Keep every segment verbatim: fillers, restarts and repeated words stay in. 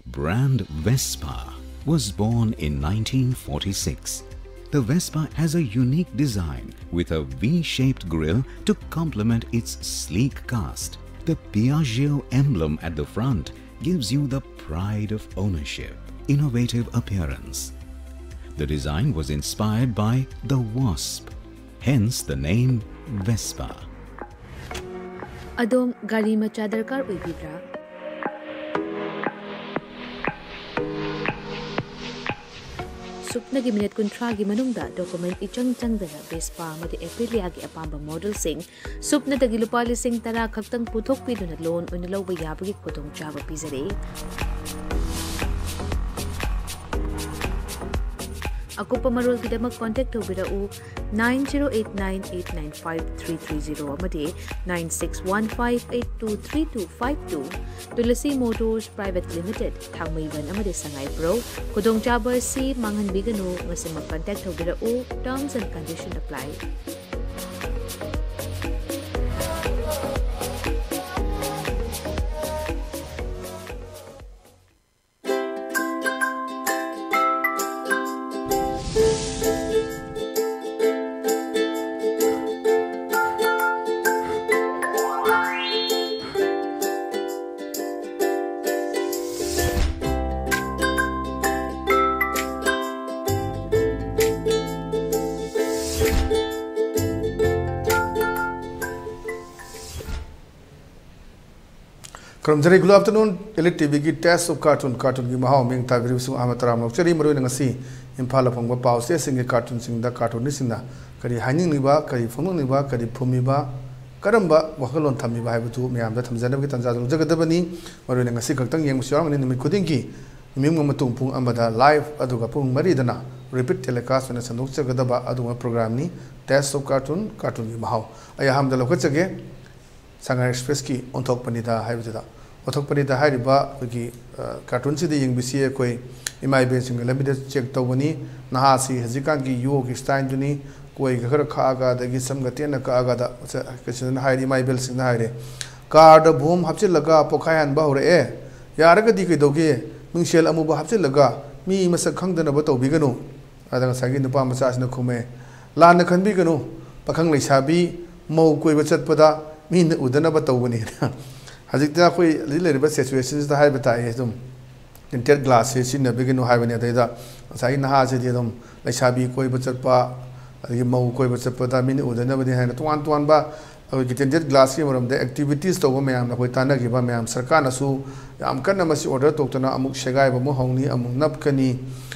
Brand Vespa was born in nineteen forty-six. The Vespa has a unique design with a V-shaped grille to complement its sleek cast. The Piaggio emblem at the front gives you the pride of ownership, innovative appearance. The design was inspired by the wasp, hence the name Vespa. ꯑꯗꯣꯝ ꯒꯥꯔꯤ ꯃꯆꯥ ꯗꯔꯀꯥꯔ ꯑꯣꯏꯕꯤꯕ꯭ꯔꯥ? ꯁꯨꯞꯅꯒꯤ minute ꯀꯨꯟꯊ꯭ꯔꯥꯒꯤ ꯃꯅꯨꯡꯗ document ꯏꯆꯪ ꯆꯪꯗꯅ Vespa ꯑꯃꯗꯤ ꯑꯦꯄ꯭ꯔꯤꯂꯤꯌꯥꯒꯤ ꯑꯄꯥꯝꯕ ꯃꯣꯗꯦꯜꯁꯤꯡ ꯁꯨꯞꯅꯗꯒꯤ ꯂꯨꯄꯥ ꯂꯤꯁꯤꯡ ꯇꯔꯥ ꯈꯛꯇꯪ ꯄꯨꯊꯣꯛꯄꯤꯗꯨꯅ ꯂꯣꯟ ꯑꯣꯏꯅ ꯂꯧꯕ ꯌꯥꯕꯒꯤ ꯈꯨꯗꯣꯡꯆꯥꯕ ꯄꯤꯖꯔꯤ꯫ ꯑꯀꯨꯞꯄ ꯃꯔꯣꯜꯒꯤꯗꯃꯛ ꯀꯣꯟꯇꯦꯛ ꯇꯧꯕꯤꯔꯛꯎ, nine zero eight nine eight nine five three three zero ꯑꯃꯗꯤ nine six one five eight two three two five two꯫ Tulsi motors private limited, Thangmeiband ꯑꯃꯗꯤ ꯁꯉꯥꯏꯄ꯭ꯔꯧ꯫ ꯈꯨꯗꯣꯡꯆꯥꯕ ꯑꯁꯤ ꯃꯥꯡꯍꯟꯕꯤꯒꯅꯨ, ꯉꯁꯤꯃꯛ ꯀꯟꯇꯦꯛ ꯇꯧꯕꯤꯔꯛꯎ, terms and condition apply꯫ ꯈꯨꯔꯨꯝꯖꯔꯤ꯫ Good afternoon, Elite ꯇꯤꯚꯤꯒꯤ Taste of Cartoon, ꯀꯥꯔꯇꯨꯟꯒꯤ ꯃꯍꯥꯎ ꯃꯤꯡ ꯊꯥꯕꯤꯔꯤꯕꯁꯨ ꯑꯍꯥꯟꯕ ꯇꯔꯥꯝꯅ ꯑꯣꯛꯆꯔꯤ꯫ ꯃꯔꯨꯑꯣꯏꯅ ꯉꯁꯤ ꯏꯝꯐꯥꯜꯗ ꯐꯪꯕ ꯄꯥꯎ ꯆꯦꯁꯤꯡꯒꯤ ꯀꯥꯔꯇꯨꯟꯁꯤꯡꯗ ꯀꯥꯔꯇꯨꯅꯤꯁꯁꯤꯡꯅ ꯀꯔꯤ ꯍꯥꯏꯅꯤꯡꯂꯤꯕ, ꯀꯔꯤ ꯐꯣꯡꯗꯣꯛꯂꯤꯕ, ꯀꯔꯤ ꯐꯨꯝꯃꯤꯕ, ꯀꯔꯝꯕ ꯋꯥꯈꯜꯂꯣꯟ ꯊꯝꯃꯤꯕ ꯍꯥꯏꯕꯗꯨ ꯃꯌꯥꯝꯗ ꯊꯝꯖꯅꯕꯒꯤ ꯇꯥꯟꯖꯥꯗꯨ ꯂꯧꯖꯒꯗꯕꯅꯤ꯫ ꯃꯔꯨꯑꯣꯏꯅ ꯉꯁꯤ ꯈꯛꯇꯪ ꯌꯦꯡꯕꯁꯨ ꯌꯥꯎꯔꯝꯒꯅꯤ꯫ ꯅꯨꯃꯤꯠ ꯈꯨꯗꯤꯡꯒꯤ ꯅꯨꯃꯤꯠ ꯃꯇꯨꯡ ꯄꯨꯡ ꯑꯃꯗ live, ꯑꯗꯨꯒ ꯄꯨꯡ ꯃꯔꯤꯗꯅ repeat telecast ꯑꯣꯏꯅ ꯁꯟꯗꯣꯛꯆꯒꯗꯕ ꯑꯗꯨꯒꯨꯝꯕ programꯅꯤ Taste of Cartoon, ꯀꯥꯔꯇꯨꯟꯒꯤ ꯃꯍꯥꯎ꯫ ꯑꯩ ꯑꯍꯥꯟꯕꯗ ꯂꯧꯈꯠꯆꯒꯦ ꯁꯉꯥꯏ ꯑꯦꯛꯁꯄ꯭ꯔꯦꯁꯀꯤ ꯑꯣꯟꯊꯣꯛꯄꯅꯤꯗ ꯍꯥꯏꯕꯁꯤꯗ꯫ ꯑꯣꯟꯊꯣꯛꯄꯅꯤꯗ ꯍꯥꯏꯔꯤꯕ ꯑꯩꯈꯣꯏꯒꯤ, ꯑ, ꯀꯥꯔꯇꯨꯟꯁꯤꯗ ꯌꯦꯡꯕꯤꯁꯤ ꯑꯩꯈꯣꯏ ꯏꯃꯥ ꯏꯕꯦꯜꯁꯤꯡꯒ ꯂꯝꯕꯤꯗ ꯆꯦꯛ ꯇꯧꯕꯅꯤ꯫ ꯅꯍꯥꯁꯤ ꯍꯧꯖꯤꯛꯀꯥꯟꯒꯤ ꯌꯨꯒꯤ ꯁ꯭ꯇꯥꯏꯜꯗꯨꯅꯤ, ꯀꯣꯏꯒ ꯈꯔ ꯈꯥꯛꯑꯒ, ꯑꯗꯒꯤ ꯁꯝꯒ ꯇꯦꯟꯅ ꯀꯛꯑꯒ, ꯀꯩꯁꯨꯗꯅ ꯍꯥꯏꯔꯤ, ꯏꯃꯥ ꯏꯕꯦꯜꯁꯤꯡꯅ ꯍꯥꯏꯔꯦ, ꯀꯥꯔꯗ ꯕꯣꯝ ꯍꯥꯞꯆꯤꯜꯂꯒ ꯄꯣꯈꯥꯏꯍꯟꯕ ꯍꯧꯔꯛꯑꯦ꯫ ꯌꯥꯔꯒꯗꯤ ꯀꯩꯗꯧꯒꯦ, ꯃꯤꯡꯁꯦꯜ ꯑꯃꯨꯕ ꯍꯥꯞꯆꯤꯜꯂꯒ ꯃꯤ ꯃꯁꯛ ꯈꯪꯗꯅꯕ ꯇꯧꯕꯤꯒꯅꯨ꯫ ꯑꯗ ꯉꯁꯥꯏꯒꯤ ꯅꯨꯄꯥ ꯃꯆꯥꯁꯤꯅ ꯈꯨꯝꯃꯦ, "ꯂꯥꯟꯅ ꯈꯟꯕꯤꯒꯅꯨ, ꯄꯥꯈꯪ ꯂꯩꯁꯥꯕꯤ ꯃꯧ ꯀꯣꯏꯕ ꯆꯠꯄꯗ ꯃꯤꯅ ꯎꯗꯅꯕ ꯇꯧꯕꯅꯤ"꯫ ꯍꯧꯖꯤꯛꯇ ꯑꯩꯈꯣꯏ ꯍꯧꯖꯤꯛ ꯂꯩꯔꯤꯕ ꯁꯤꯆꯨꯋꯦꯁꯟꯁꯤꯗ ꯍꯥꯏꯕ ꯇꯥꯏ ꯑꯗꯨꯝ꯫ ꯇꯤꯟꯇꯦꯠ ꯒ꯭ꯂꯥꯁꯁꯦ ꯁꯤꯖꯤꯟꯅꯕꯤꯒꯅꯨ ꯍꯥꯏꯕꯅꯤ꯫ ꯑꯗꯩꯗ ꯉꯁꯥꯏꯒꯤ ꯅꯍꯥꯁꯤꯗꯤ ꯑꯗꯨꯝ ꯂꯩꯁꯥꯕꯤ ꯀꯣꯏꯕ ꯆꯠꯄ, ꯑꯗꯒꯤ ꯃꯧ ꯀꯣꯏꯕ ꯆꯠꯄꯗ ꯃꯤꯅ ꯎꯗꯅꯕꯅꯤ ꯍꯥꯏꯅ ꯇꯣꯉꯥꯟ ꯇꯣꯉꯥꯟꯕ ꯑꯩꯈꯣꯏꯒꯤ ꯇꯤꯟꯇꯦꯠ ꯒ꯭ꯂꯥꯁꯀꯤ ꯃꯔꯝꯗ ꯑꯦꯛꯇꯤꯚꯤꯇꯤꯁ ꯇꯧꯕ ꯃꯌꯥꯝꯅ ꯑꯩꯈꯣꯏ ꯇꯥꯟꯅꯈꯤꯕ ꯃꯌꯥꯝ, ꯁꯔꯀꯥꯔꯅꯁꯨ ꯌꯥꯝ ꯀꯟꯅ ꯃꯁꯤ ꯑꯣꯔꯗꯔ ꯇꯧꯗꯅ ꯑꯃꯨꯛ ꯁꯦꯒꯥꯏꯕ ꯑꯃꯨꯛ ꯍꯧꯅꯤ, ꯑꯃꯨꯛ ꯅꯞꯀꯅꯤ꯫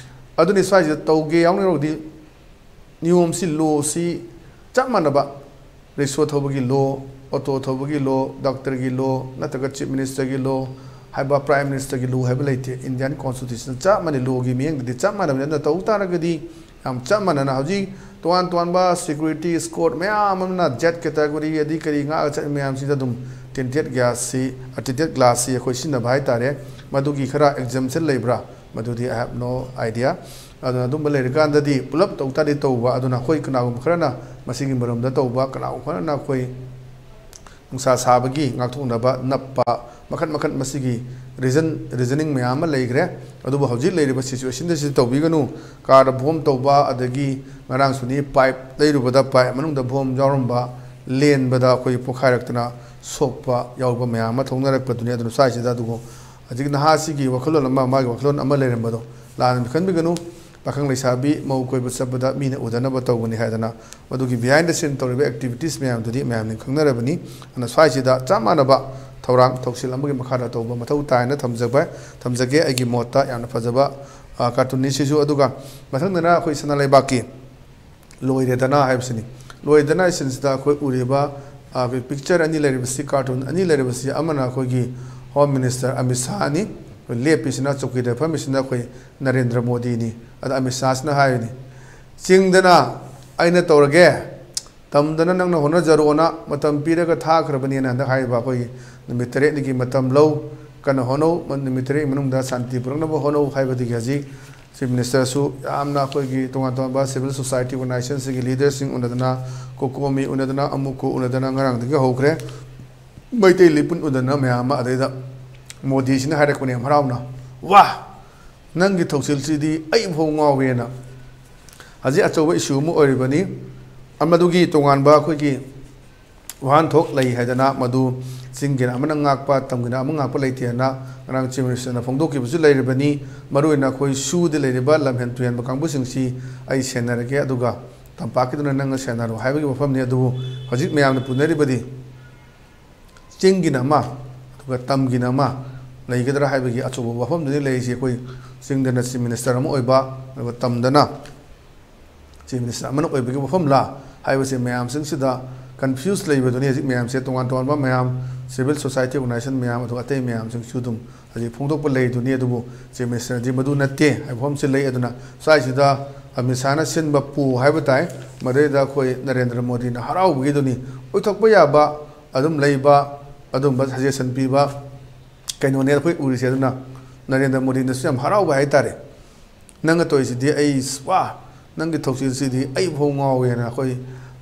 ꯑꯗꯨꯅꯤ ꯁ꯭ꯋꯥꯏꯁꯤꯗ ꯇꯧꯒꯦ ꯌꯥꯎꯅꯔꯨꯔꯗꯤ ꯅꯤꯌꯣꯝꯁꯤ, ꯂꯣꯁꯤ ꯆꯞ ꯃꯥꯟꯅꯕ, ꯔꯤꯛꯁꯣ ꯊꯧꯕꯒꯤ ꯂꯣ, ꯑꯣꯇꯣ ꯊꯧꯕꯒꯤ ꯂꯣ, ꯗꯥꯛꯇꯔꯒꯤ ꯂꯣ, ꯅꯠꯇ꯭ꯔꯒ ꯆꯤꯐ ꯃꯤꯅꯤꯁꯇꯔꯒꯤ ꯂꯣ ꯍꯥꯏꯕ, ꯄ꯭ꯔꯥꯏꯝ ꯃꯤꯅꯤꯁꯇꯔꯒꯤ ꯂꯣ ꯍꯥꯏꯕ ꯂꯩꯇꯦ꯫ ꯏꯟꯗꯤꯌꯥꯟ ꯀꯣꯟꯁꯇꯤꯇ꯭ꯌꯨꯁꯟ ꯆꯞ ꯃꯥꯟꯅꯩ, ꯂꯣꯒꯤ ꯃꯤꯠꯌꯦꯡꯗꯗꯤ ꯆꯞ ꯃꯥꯟꯅꯕꯅꯤ꯫ ꯑꯗꯨꯅ ꯇꯧ ꯇꯥꯔꯒꯗꯤ ꯌꯥꯝ ꯆꯞ ꯃꯥꯟꯅꯅ ꯍꯧꯖꯤꯛ ꯇꯣꯉꯥꯟ ꯇꯣꯉꯥꯟꯕ ꯁꯦꯀ꯭ꯌꯨꯔꯤꯇꯤ ꯏꯁꯀꯣꯔꯠ ꯃꯌꯥꯝ ꯑꯃꯅ ꯖꯦꯠ ꯀꯦꯇꯥꯒꯣꯔꯤ ꯑꯗꯩ ꯀꯔꯤ ꯉꯥꯛꯑꯒ ꯆꯠꯂꯤ ꯃꯌꯥꯝꯁꯤꯗ ꯑꯗꯨꯝ ꯇꯤꯟꯇꯦꯠ ꯒ꯭ꯌꯥꯁꯁꯤ, ꯇꯤꯟꯇꯦꯠ ꯒ꯭ꯂꯥꯁꯁꯤ ꯑꯩꯈꯣꯏ ꯁꯤꯖꯤꯟꯅꯕ ꯍꯥꯏꯇꯥꯔꯦ꯫ ꯃꯗꯨꯒꯤ ꯈꯔ ꯑꯦꯛꯖꯝꯁꯟ ꯂꯩꯕ꯭ꯔꯥ? ꯃꯗꯨꯗꯤ I have no idea꯫ ꯑꯗꯨꯅ ꯑꯗꯨꯝꯕ ꯂꯩꯔꯀꯥꯟꯗꯗꯤ ꯄꯨꯂꯞ ꯇꯧ ꯇꯥꯔꯗꯤ ꯇꯧꯕ, ꯑꯗꯨꯅ ꯑꯩꯈꯣꯏ ꯀꯅꯥꯒꯨꯝꯕ ꯈꯔꯅ ꯃꯁꯤꯒꯤ ꯃꯔꯝꯗ ꯇꯧꯕ, ꯀꯅꯥꯒꯨꯝꯕ ꯈꯔꯅ ꯑꯩꯈꯣꯏ ꯅꯨꯡꯁꯥ ꯁꯥꯕꯒꯤ ꯉꯥꯛꯊꯣꯛꯅꯕ ꯅꯞꯄ, ꯃꯈꯟ ꯃꯈꯟ ꯃꯁꯤꯒꯤ ꯔꯤꯖꯟ, ꯔꯤꯖꯅꯤꯡ ꯃꯌꯥꯝ ꯑꯃ ꯂꯩꯈ꯭ꯔꯦ꯫ ꯑꯗꯨꯕꯨ ꯍꯧꯖꯤꯛ ꯂꯩꯔꯤꯕ ꯁꯤꯆꯨꯋꯦꯁꯟꯗ ꯁꯤ ꯇꯧꯕꯤꯒꯅꯨ꯫ ꯀꯥꯔꯗ ꯕꯣꯝ ꯇꯧꯕ, ꯑꯗꯒꯤ ꯉꯔꯥꯡꯁꯨꯅꯤ ꯄꯥꯏꯞ ꯂꯩꯔꯨꯕꯗ ꯄꯥꯏꯞ ꯃꯅꯨꯡꯗ ꯕꯣꯝ ꯌꯥꯎꯔꯝꯕ, ꯂꯦꯟꯕꯗ ꯑꯩꯈꯣꯏ ꯄꯣꯈꯥꯏꯔꯛꯇꯅ ꯁꯣꯛꯄ ꯌꯥꯎꯕ ꯃꯌꯥꯝ ꯑꯃ ꯊꯣꯛꯅꯔꯛꯄꯗꯨꯅꯤ꯫ ꯑꯗꯨꯅ ꯁ꯭ꯋꯥꯏꯁꯤꯗ ꯑꯗꯨꯒ ꯍꯧꯖꯤꯛ ꯅꯍꯥꯁꯤꯒꯤ ꯋꯥꯈꯜꯂꯣꯟ ꯑꯃ, ꯃꯥꯒꯤ ꯋꯥꯈꯜꯂꯣꯟ ꯑꯃ ꯂꯩꯔꯝꯕꯗꯣ ꯂꯥꯟꯅ ꯈꯟꯕꯤꯒꯅꯨ꯫ ꯄꯥꯈꯪ ꯂꯩꯁꯥꯕꯤ ꯃꯧ ꯀꯣꯏꯕ ꯆꯠꯄꯗ ꯃꯤꯅ ꯎꯗꯅꯕ ꯇꯧꯕꯅꯤ ꯍꯥꯏꯗꯅ ꯃꯗꯨꯒꯤ behind the scene ꯇꯧꯔꯤꯕ ꯑꯦꯛꯇꯤꯚꯤꯇꯤꯁ ꯃꯌꯥꯝꯗꯨꯗꯤ ꯃꯌꯥꯝꯅ ꯈꯪꯅꯔꯕꯅꯤ꯫ ꯑꯗꯨꯅ ꯁ꯭ꯋꯥꯏꯁꯤꯗ ꯆꯞ ꯃꯥꯟꯅꯕ ꯊꯧꯔꯥꯡ ꯊꯧꯁꯤꯜ ꯑꯃꯒꯤ ꯃꯈꯥꯗ ꯇꯧꯕ ꯃꯊꯧ ꯇꯥꯏꯅ ꯊꯝꯖꯕ, ꯊꯝꯖꯒꯦ꯫ ꯑꯩꯒꯤ ꯃꯣꯠꯇ ꯌꯥꯝꯅ ꯐꯖꯕ, ꯑ, ꯀꯥꯔꯇꯨꯟꯅꯤ ꯁꯤꯁꯨ꯫ ꯑꯗꯨꯒ ꯃꯊꯪꯗꯅ ꯑꯩꯈꯣꯏ ꯁꯅꯥ ꯂꯩꯕꯥꯛꯀꯤ "ꯂꯣꯏꯔꯦꯗꯅ" ꯍꯥꯏꯕꯁꯤꯅꯤ꯫ "ꯂꯣꯏꯔꯦꯗꯅ" ꯁꯤꯟꯁꯤꯗ ꯑꯩꯈꯣꯏ ꯎꯔꯤꯕ, ꯑ, ꯑꯩꯈꯣꯏ ꯄꯤꯛꯆꯔ ꯑꯅꯤ ꯂꯩꯔꯤꯕꯁꯤ, ꯀꯥꯔꯇꯨꯟ ꯑꯅꯤ ꯂꯩꯔꯤꯕꯁꯤ, ꯑꯃꯅ ꯑꯩꯈꯣꯏꯒꯤ ꯍꯣꯝ ꯃꯤꯅꯤꯁꯇꯔ ꯑꯃꯤꯠ ꯁꯥꯍꯅꯤ, ꯑꯩꯈꯣꯏ ꯂꯦꯞꯄꯤꯁꯤꯅ, ꯆꯧꯀꯤꯗ ꯐꯝꯃꯤꯁꯤꯅ ꯑꯩꯈꯣꯏ ꯅꯔꯦꯟꯗ꯭ꯔ ꯃꯣꯗꯤꯅꯤ꯫ ꯑꯗ ꯑꯃꯤꯠ ꯁꯥꯍꯁꯤꯅ ꯍꯥꯏꯔꯤꯅꯤ, "ꯆꯤꯡꯗꯅ ꯑꯩꯅ ꯇꯧꯔꯒꯦ, ꯇꯝꯗꯅ ꯅꯪꯅ ꯍꯣꯠꯅꯖꯔꯣꯅ ꯃꯇꯝ ꯄꯤꯔꯒ ꯊꯥꯈ꯭ꯔꯕꯅꯦꯅ" ꯍꯟꯗꯛ ꯍꯥꯏꯔꯤꯕ ꯑꯩꯈꯣꯏꯒꯤ ꯅꯨꯃꯤꯠ ꯇꯔꯦꯠꯅꯤꯒꯤ ꯃꯇꯝ ꯂꯧ, ꯀꯟꯅ ꯍꯣꯠꯅꯧ, ꯅꯨꯃꯤꯠ ꯇꯔꯦꯠ ꯃꯅꯨꯡꯗ ꯁꯥꯟꯇꯤ ꯄꯨꯔꯛꯅꯕ ꯍꯣꯠꯅꯧ ꯍꯥꯏꯕꯗꯒꯤ ꯍꯧꯖꯤꯛ ꯆꯤꯐ ꯃꯤꯅꯤꯁꯇꯔꯁꯨ ꯌꯥꯝꯅ ꯑꯩꯈꯣꯏꯒꯤ ꯇꯣꯉꯥꯟ ꯇꯣꯉꯥꯟꯕ ꯁꯤꯚꯤꯜ ꯁꯣꯁꯥꯏꯇꯤ ꯑꯣꯔꯒꯅꯥꯏꯖꯦꯁꯟꯁꯤꯡꯒꯤ ꯂꯤꯗꯔꯁꯤꯡ ꯎꯅꯗꯅ, ꯀꯣꯀꯣꯃꯤ ꯎꯅꯗꯅ, ꯑꯃꯨꯀꯣ ꯎꯅꯗꯅ ꯉꯔꯥꯡꯗꯒꯤ ꯍꯧꯈ꯭ꯔꯦ꯫ ꯃꯩꯇꯩ ꯂꯤꯄꯨꯟ ꯎꯅꯗꯅ ꯃꯌꯥꯝ ꯑꯃ, ꯑꯗꯩꯗ ꯃꯣꯗꯤꯁꯤꯅ ꯍꯥꯏꯔꯛꯄꯅꯦ ꯌꯥꯝ ꯍꯔꯥꯎꯅ, "ꯋꯥ, ꯅꯪꯒꯤ ꯊꯧꯁꯤꯜꯁꯤꯗꯤ ꯑꯩ ꯐꯥꯎ ꯉꯥꯎꯋꯦꯅ"꯫ ꯍꯧꯖꯤꯛ ꯑꯆꯧꯕ ꯏꯁꯨ ꯑꯃ ꯑꯣꯏꯔꯤꯕꯅꯤ꯫ ꯃꯗꯨꯒꯤ ꯇꯣꯉꯥꯟꯕ ꯑꯩꯈꯣꯏꯒꯤ ꯋꯥꯍꯟꯊꯣꯛ ꯂꯩ ꯍꯥꯏꯗꯅ, ꯃꯗꯨ ꯆꯤꯡꯒꯤꯅ ꯑꯃꯅ ꯉꯥꯛꯄ, ꯇꯝꯒꯤꯅ ꯑꯃ ꯉꯥꯛꯄ ꯂꯩꯇꯦ ꯍꯥꯏꯅ ꯉꯔꯥꯡ ꯆꯤꯐ ꯃꯤꯅꯤꯁꯇꯔꯅ ꯐꯣꯡꯗꯣꯛꯈꯤꯕꯁꯨ ꯂꯩꯔꯤꯕꯅꯤ꯫ ꯃꯔꯨꯑꯣꯏꯅ ꯑꯩꯈꯣꯏ ꯁꯨꯗ ꯂꯩꯔꯤꯕ ꯂꯝꯍꯦꯟ ꯇꯨꯍꯦꯟꯕ ꯀꯥꯡꯕꯨꯁꯤꯡꯁꯤ ꯑꯩ ꯁꯦꯟꯅꯔꯒꯦ, ꯑꯗꯨꯒ ꯇꯝꯄꯥꯛꯀꯤꯗꯨꯅ ꯅꯪꯅ ꯁꯦꯟꯅꯔꯣ ꯍꯥꯏꯕꯒꯤ ꯋꯥꯐꯝꯅꯤ꯫ ꯑꯗꯨꯕꯨ ꯍꯧꯖꯤꯛ ꯃꯌꯥꯝꯅ ꯄꯨꯅꯔꯤꯕꯗꯤ ꯆꯤꯡꯒꯤꯅ ꯑꯃ, ꯑꯗꯨꯒ ꯇꯝꯒꯤꯅ ꯑꯃ ꯂꯩꯒꯗ꯭ꯔꯥ ꯍꯥꯏꯕꯒꯤ ꯑꯆꯧꯕ ꯋꯥꯐꯝꯗꯨꯅꯤ ꯂꯩꯔꯤꯁꯤ꯫ ꯑꯩꯈꯣꯏ ꯆꯤꯡꯗꯅ ꯆꯤꯐ ꯃꯤꯅꯤꯁꯇꯔ ꯑꯃ ꯑꯣꯏꯕ, ꯑꯗꯨꯒ ꯇꯝꯗꯅ ꯆꯤꯐ ꯃꯤꯅꯤꯁꯇꯔ ꯑꯃꯅ ꯑꯣꯏꯕꯒꯤ ꯋꯥꯐꯝꯂꯥ ꯍꯥꯏꯕꯁꯦ ꯃꯌꯥꯝꯁꯤꯡꯁꯤꯗ ꯀꯟꯐ꯭ꯌꯨꯁ ꯂꯩꯕꯗꯨꯅꯤ꯫ ꯍꯧꯖꯤꯛ ꯃꯌꯥꯝꯁꯦ ꯇꯣꯉꯥꯟ ꯇꯣꯉꯥꯟꯕ ꯃꯌꯥꯝ, ꯁꯤꯚꯤꯜ ꯁꯣꯁꯥꯏꯇꯤ ꯑꯣꯔꯒꯅꯥꯏꯖꯦꯁꯟ ꯃꯌꯥꯝ, ꯑꯗꯨꯒ ꯑꯇꯩ ꯃꯌꯥꯝꯁꯤꯡꯁꯨ ꯑꯗꯨꯝ ꯍꯧꯖꯤꯛ ꯐꯣꯡꯗꯣꯛꯄ ꯂꯩꯗꯨꯅꯤ꯫ ꯑꯗꯨꯕꯨ ꯆꯤꯐ ꯃꯤꯅꯤꯁꯇꯔꯗꯤ ꯃꯗꯨ ꯅꯠꯇꯦ ꯍꯥꯏꯕ ꯋꯥꯐꯝꯁꯤ ꯂꯩ꯫ ꯑꯗꯨꯅ ꯁ꯭ꯋꯥꯏꯁꯤꯗ ꯑꯃꯤꯠ ꯁꯥꯍꯅ ꯁꯤꯟꯕ ꯄꯣ ꯍꯥꯏꯕ ꯇꯥꯏ, ꯃꯗꯩꯗ ꯑꯩꯈꯣꯏ ꯅꯔꯦꯟꯗ꯭ꯔ ꯃꯣꯗꯤꯅ ꯍꯔꯥꯎꯕꯒꯤꯗꯨꯅꯤ꯫ ꯑꯣꯏꯊꯣꯛꯄ ꯌꯥꯕ ꯑꯗꯨꯝ ꯂꯩꯕ, ꯑꯗꯨꯝꯕ ꯁꯖꯦꯁꯟ ꯄꯤꯕ ꯀꯩꯅꯣꯅꯦ ꯑꯩꯈꯣꯏ ꯎꯔꯤꯁꯦ꯫ ꯑꯗꯨꯅ ꯅꯔꯦꯟꯗ꯭ꯔ ꯃꯣꯗꯤꯅꯁꯨ ꯌꯥꯝ ꯍꯔꯥꯎꯕ ꯍꯥꯏꯇꯥꯔꯦ꯫ "ꯅꯪꯅ ꯇꯧꯔꯤꯁꯤꯗꯤ ꯑꯩ, ꯋꯥ, ꯅꯪꯒꯤ ꯊꯧꯁꯤꯜꯁꯤꯗꯤ ꯑꯩ ꯐꯥꯎ ꯉꯥꯎꯋꯦꯅ" ꯑꯩꯈꯣꯏ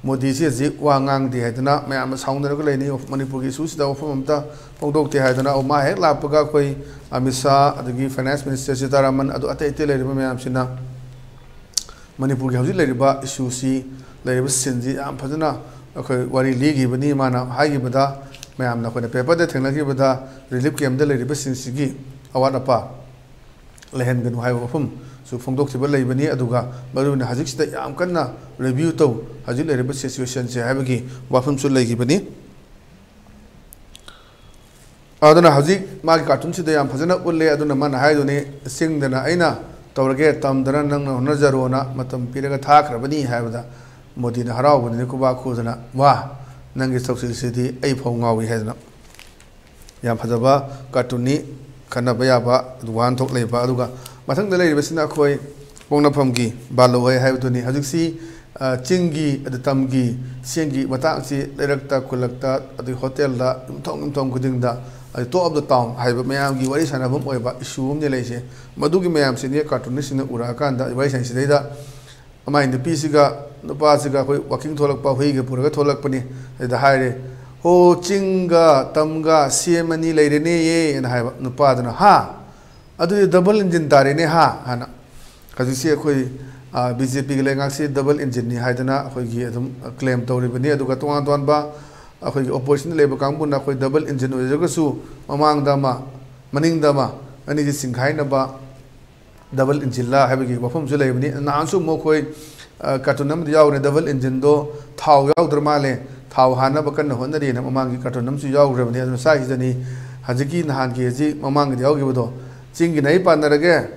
ꯃꯣꯗꯤꯁꯤ ꯍꯧꯖꯤꯛ ꯋꯥ ꯉꯥꯡꯗꯦ ꯍꯥꯏꯗꯅ ꯃꯌꯥꯝꯅ ꯁꯥꯎꯅꯔꯒ ꯂꯩꯅꯩ꯫ ꯃꯅꯤꯄꯨꯔꯒꯤ ꯏꯁꯨꯁꯤꯗ ꯋꯥꯐꯝ ꯑꯝꯇ ꯐꯣꯡꯗꯣꯛꯇꯦ ꯍꯥꯏꯗꯅ꯫ ꯑꯣ, ꯃꯥ ꯍꯦꯛ ꯂꯥꯛꯄꯒ ꯑꯩꯈꯣꯏ ꯑꯃꯤꯠ ꯁꯥꯍ, ꯑꯗꯒꯤ ꯐꯥꯏꯅꯥꯟꯁ ꯃꯤꯅꯤꯁꯇꯔ ꯁꯤꯇꯥꯔꯥꯃꯟ, ꯑꯗꯨ ꯑꯇꯩ ꯑꯇꯩ ꯂꯩꯔꯤꯕ ꯃꯌꯥꯝꯁꯤꯅ ꯃꯅꯤꯄꯨꯔꯒꯤ ꯍꯧꯖꯤꯛ ꯂꯩꯔꯤꯕ ꯏꯁꯨꯁꯤ, ꯂꯩꯔꯤꯕ ꯁꯤꯟꯁꯤ ꯌꯥꯝ ꯐꯖꯅ ꯑꯩꯈꯣꯏ ꯋꯥꯔꯤ ꯂꯤꯈꯤꯕꯅꯤ꯫ ꯃꯥꯅ ꯍꯥꯏꯈꯤꯕꯗ, ꯃꯌꯥꯝꯅ ꯑꯩꯈꯣꯏꯅ ꯄꯦꯄꯔꯗ ꯊꯦꯡꯅꯈꯤꯕꯗ, ꯔꯤꯂꯤꯐ ꯀꯦꯝꯞꯇ ꯂꯩꯔꯤꯕꯁꯤꯡꯁꯤꯒꯤ ꯑꯋꯥꯠ ꯑꯄꯥ ꯂꯩꯍꯟꯒꯅꯨ ꯍꯥꯏꯕ ꯋꯥꯐꯝꯁꯨ ꯐꯣꯡꯗꯣꯛꯈꯤꯕ ꯂꯩꯕꯅꯤ꯫ ꯑꯗꯨꯒ ꯃꯔꯨꯑꯣꯏꯅ ꯍꯧꯖꯤꯛꯁꯤꯗ ꯌꯥꯝ ꯀꯟꯅ ꯔꯤꯚ꯭ꯌꯨ ꯇꯧ, ꯍꯧꯖꯤꯛ ꯂꯩꯔꯤꯕ ꯁꯤꯆꯨꯋꯦꯁꯟꯁꯦ ꯍꯥꯏꯕꯒꯤ ꯋꯥꯐꯝꯁꯨ ꯂꯩꯈꯤꯕꯅꯤ꯫ ꯑꯗꯨꯅ ꯍꯧꯖꯤꯛ ꯃꯥꯒꯤ ꯀꯥꯔꯇꯨꯟꯁꯤꯗ ꯌꯥꯝ ꯐꯖꯅ ꯎꯠꯂꯦ꯫ ꯑꯗꯨꯅ ꯃꯥꯅ ꯍꯥꯏꯗꯨꯅꯤ, "ꯆꯤꯡꯗꯅ ꯑꯩꯅ ꯇꯧꯔꯒꯦ, ꯇꯝꯗꯅ ꯅꯪꯅ ꯍꯣꯠꯅꯖꯔꯣꯅ ꯃꯇꯝ ꯄꯤꯔꯒ ꯊꯥꯈ꯭ꯔꯕꯅꯤ" ꯍꯥꯏꯕꯗ ꯃꯣꯗꯤꯅ ꯍꯔꯥꯎꯕꯅꯤꯅ ꯈꯨꯕꯥꯛ ꯈꯨꯗꯅ, "ꯋꯥ, ꯅꯪꯒꯤ ꯊꯧꯁꯤꯜꯁꯤꯗꯤ ꯑꯩ ꯐꯥꯎ ꯉꯥꯎꯏ" ꯍꯥꯏꯗꯅ꯫ ꯌꯥꯝ ꯐꯖꯕ ꯀꯥꯔꯇꯨꯟꯅꯤ, ꯈꯟꯅꯕ ꯌꯥꯕ ꯋꯥꯍꯟꯊꯣꯛ ꯂꯩꯕ꯫ ꯑꯗꯨꯒ ꯃꯊꯪꯗ ꯂꯩꯔꯤꯕꯁꯤꯅ ꯑꯩꯈꯣꯏ ꯄꯣꯛꯅꯐꯝꯒꯤ ꯕꯥꯂꯣꯍꯩ ꯍꯥꯏꯕꯗꯨꯅꯤ꯫ ꯍꯧꯖꯤꯛꯁꯤ, ꯑ, ꯆꯤꯡꯒꯤ, ꯑꯗꯨ ꯇꯝꯒꯤ, ꯆꯤꯡꯒꯤ ꯃꯇꯥꯡꯁꯤ ꯂꯩꯔꯛꯇ, ꯈꯨꯜꯂꯛꯇ, ꯑꯗꯩ ꯍꯣꯇꯦꯜꯗ, ꯌꯨꯝꯊꯣꯡ ꯌꯨꯝꯊꯣꯡ ꯈꯨꯗꯤꯡꯗ, ꯑꯗꯩ talk of the town ꯍꯥꯏꯕ ꯃꯌꯥꯝꯒꯤ ꯋꯥꯔꯤ ꯁꯥꯟꯅꯐꯝ ꯑꯣꯏꯕ ꯏꯁꯨ ꯑꯃꯅꯤ ꯂꯩꯔꯤꯁꯦ꯫ ꯃꯗꯨꯒꯤ ꯃꯌꯥꯝꯁꯤꯅꯤ ꯀꯥꯔꯇꯨꯟꯅꯤꯁꯁꯤꯡꯅ ꯎꯔꯛꯑꯀꯥꯟꯗ ꯋꯥꯔꯤ ꯁꯥꯟꯅꯩꯁꯤꯗꯩꯗ ꯃꯥꯏ ꯅꯨꯄꯤꯁꯤꯒ ꯅꯨꯄꯥꯁꯤꯒ ꯑꯩꯈꯣꯏ ꯋꯥꯀꯤꯡ ꯊꯣꯛꯂꯛꯄ, ꯍꯨꯏꯒ ꯄꯨꯔꯒ ꯊꯣꯛꯂꯛꯄꯅꯤ꯫ ꯑꯗꯨꯗ ꯍꯥꯏꯔꯦ, "ꯍꯣ, ꯆꯤꯡꯒ ꯇꯝꯒ ꯁꯦꯝ ꯑꯅꯤ ꯂꯩꯔꯦꯅꯦꯌꯦ" ꯍꯥꯏꯅ ꯍꯥꯏꯕ꯫ ꯅꯨꯄꯥꯗꯨꯅ, "ꯍꯥ? ꯑꯗꯨꯗꯤ ꯗꯕꯜ ꯏꯟꯖꯤꯟ ꯇꯥꯔꯦꯅꯦ, ꯍꯥ?" ꯍꯥꯏꯅ꯫ ꯍꯧꯖꯤꯛꯁꯤ ꯑꯩꯈꯣꯏ, ꯑ, ꯕꯤ ꯖꯦ ꯄꯤꯒꯤ ꯂꯩꯉꯥꯛꯁꯤ ꯗꯕꯜ ꯏꯟꯖꯤꯟꯅꯤ ꯍꯥꯏꯗꯅ ꯑꯩꯈꯣꯏꯒꯤ ꯑꯗꯨꯝ ꯀ꯭ꯂꯦꯝ ꯇꯧꯔꯤꯕꯅꯤ꯫ ꯑꯗꯨꯒ ꯇꯣꯉꯥꯟ ꯇꯣꯉꯥꯟꯕ ꯑꯩꯈꯣꯏꯒꯤ ꯑꯣꯄꯣꯖꯤꯁꯟꯗ ꯂꯩꯕ ꯀꯥꯡꯕꯨꯅ ꯑꯩꯈꯣꯏ ꯗꯕꯜ ꯏꯟꯖꯤꯟ ꯑꯣꯏꯖꯔꯒꯁꯨ ꯃꯃꯥꯡꯗ ꯑꯃ, ꯃꯅꯤꯡꯗ ꯑꯃ, ꯑꯅꯤꯁꯤ ꯆꯤꯡꯈꯥꯏꯅꯕ ꯗꯕꯜ ꯏꯟꯖꯤꯟꯂ ꯍꯥꯏꯕꯒꯤ ꯋꯥꯐꯝꯁꯨ ꯂꯩꯕꯅꯤ꯫ ꯅꯍꯥꯟꯁꯨ ꯑꯃꯨꯛ ꯑꯩꯈꯣꯏ, ꯑ, ꯀꯥꯔꯇꯨꯟ ꯑꯃꯗ ꯌꯥꯎꯔꯦ, ꯗꯕꯜ ꯏꯟꯖꯤꯟꯗꯣ ꯊꯥꯎ ꯌꯥꯎꯗ꯭ꯔ ꯃꯥꯜꯂꯦ, ꯊꯥꯎ ꯍꯥꯟꯅꯕ ꯀꯟꯅ ꯍꯣꯠꯅꯔꯤꯅ ꯃꯃꯥꯡꯒꯤ ꯀꯥꯔꯇꯨꯟ ꯑꯃꯁꯨ ꯌꯥꯎꯈ꯭ꯔꯕꯅꯤ꯫ ꯑꯗꯨꯅ ꯁ꯭ꯋꯥꯏꯁꯤꯗꯅꯤ ꯍꯧꯖꯤꯛꯀꯤ ꯅꯍꯥꯟꯒꯤ ꯍꯧꯖꯤꯛ ꯃꯃꯥꯡꯒꯤꯗ ꯌꯥꯎꯈꯤꯕꯗꯣ, "ꯆꯤꯡꯒꯤꯅ ꯑꯩ ꯄꯥꯟꯅꯔꯒꯦ,